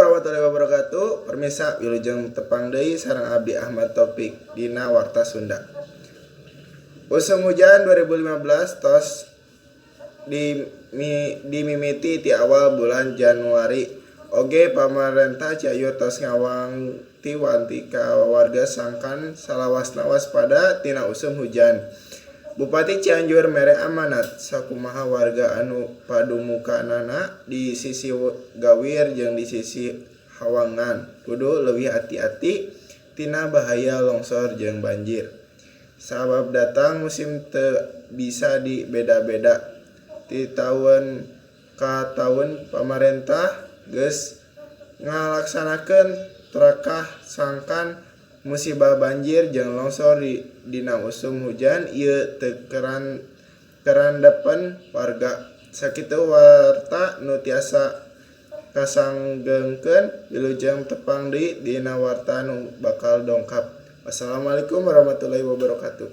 Warahmatullahi wabarakatuh. Permisa, wilujeng tepang deui sareng abdi Ahmad Taufik dina Warta Sunda. Usum hujan 2015 tos dimimiti ti awal bulan Januari. Oge pamarentah Cianjur tos ngawanti-wanti ka warga sangkan salawasna waspada tina usum hujan. Bupati Cianjur mere amanat sakumaha warga anu padumukanana di sisi gawir jeung di sisi hawangan kudu leuwih ati-ati tina bahaya longsor jeung banjir. Sabab datang musim teu bisa dibeda-beda. Ti taun ka taun pamarentah geus ngalaksanakeun trakah sangkan musibah banjir jeung longsor dina usum hujan ieu teu karandapan warga. Sakitu warta nu tiasa kasanggengkeun, wilujeng tepang deui dina warta nu bakal dongkap. Wassalamualaikum warahmatullahi wabarakatuh.